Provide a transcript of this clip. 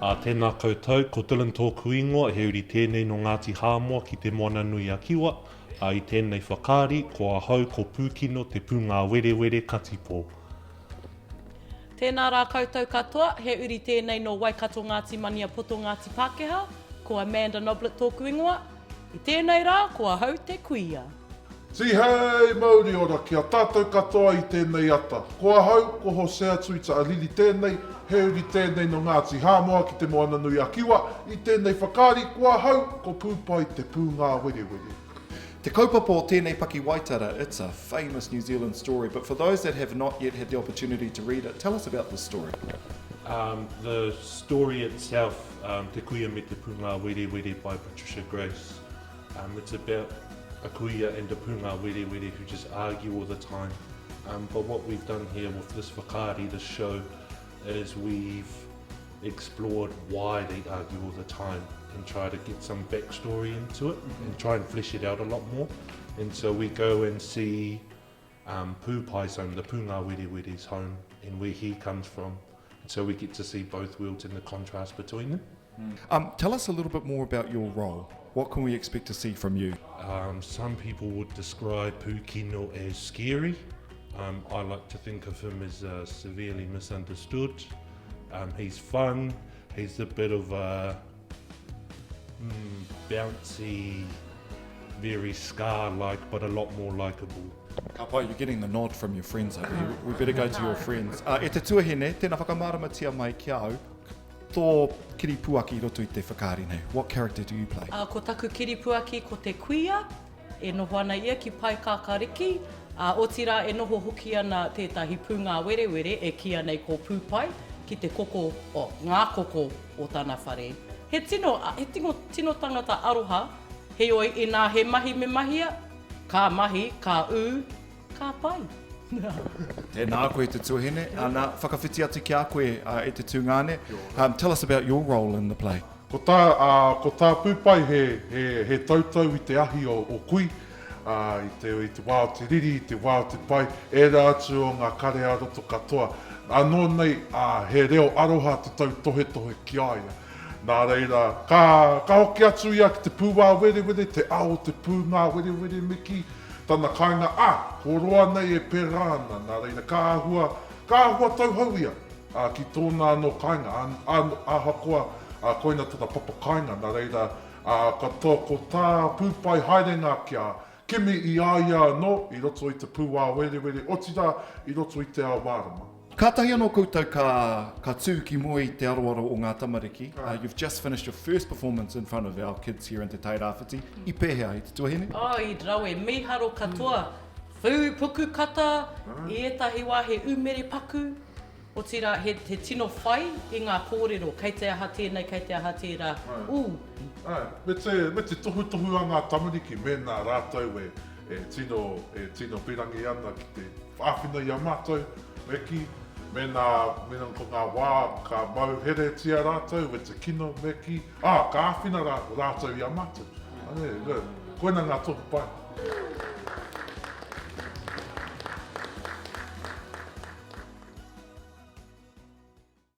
Ā, tēnā koutou, ko Dylan tōku ingoa, he uri tēnei nō Ngāti Hāmoa ki Te Moananui-a-Kiwa, ā, i tēnei whakaari, ko ahau, ko Pūkino te pūngāwerewere katipō. Tēnā rā koutou katoa, he uri tēnei nō Waikato Ngāti Maniapoto Ngāti Pākehā, ko Amanda Noblett tōku ingoa, I tēnei rā ko ahau te kuia. Tihei mauri ora ki a tātou katoa i tēnei ata. Ko ahau, ko Hosea Tuita-a-Riri tēnei, he uri tēnei nō Ngāti Hāmoa ki Te Moananui-a-Kiwa, i tēnei whakaari, ko ahau, ko Pūpai te pūngāwerewere. Te kaupapa o tēnei pakiwaitara, it's a famous New Zealand story, but for those that have not yet had the opportunity to read it, tell us about this story. Um, the story itself, um, Te Kuia me te Pūngāwerewere by Patricia Grace. Um, it's about a kuia and a pūngāwerewere who just argue all the time. Um, but what we've done here with this whakaari, this show, is we've explored why they argue all the time and try to get some backstory into it and try and flesh it out a lot more. And so we go and see um, Pūpai's home, the Pūngāwerewere's home, and where he comes from. And so we get to see both worlds and the contrast between them. Um, tell us a little bit more about your role. What can we expect to see from you? Um, some people would describe Pūkino as scary. Um, I like to think of him as uh, severely misunderstood. Um, he's fun, he's a bit of a mm, bouncy, very scar-like, but a lot more likeable. Ka pai, you're getting the nod from your friends over here. We better go to your friends. Uh, e te tuahine, tēnā whakamāramatia mai ki a au, tō kiripuaki i roto i te whakaari nei. What character do you play? Uh, ko taku kiripuaki ko te kuia, E noho ana ia ki Paekākāriki, ā, otirā e noho hoki ana tētahi pūngāwerewere e kīia nei ko Pūpai ki te koko, oh, ngā koko o tana whare. He tino, he tino, tino tangata aroha, heoi inā he mahi me mahia, ka mahi, ka ū, ka pai. Tēnā koe te tuahine, ana, whakawhiti atu ki a koe e te tungāne. Um, tell us about your role in the play. Ko tā, ā, ko tā Pūpai he, he, he tautau i te ahi o, o Kui, ā, i te, i te wā o te riri, i te wā o te pai, ērā atu o ngā kare ā-roto katoa. Anō nei, ā, he reo aroha te tautohetohe ki a ia. Nā reira, ka, ka hoki atu ia ki te pūāwerewere, te ao o te pūngāwerewere me kī, tana kāinga, ā, ko roa nei e pērā ana, nā reira, ka āhua, ka āhua tauhou ia, ā, ki tōna anō kāinga, ā, ā, ahakoa, ā, koina tana papa kāinga, nā reira, ā, ka to, ko tā Pūpai haerenga kia kimi i a ia anō i roto i te pūāwerewere, otirā, i roto i te ao mārama. Kātahi anō koutou ka, ka tū ki mua i te aroaro o ngā tamariki. Uh, you've just finished your first performance in front of our kids here in Te Tairāwhiti. I pēhea i te tuahine? Oh, i rawe, mīharo katoa. Whū, puku kata, i ētahi wā he umere paku. Otirā, he, he tino whai i ngā kōrero, kei te aha tēnei, kei te aha tērā, ū. Āe, me te, me te tohutohu a ngā tamariki mēnā rātou e, e tino, e tino pirangi ana ki te āwhina i a mātou, me kī, mēnā, mēnā ko ngā wā ka mauheretia rātou me te kino, me kī, ā, ka āwhina rā, rātou i a mātou. Āe, koina ngā tohu pai.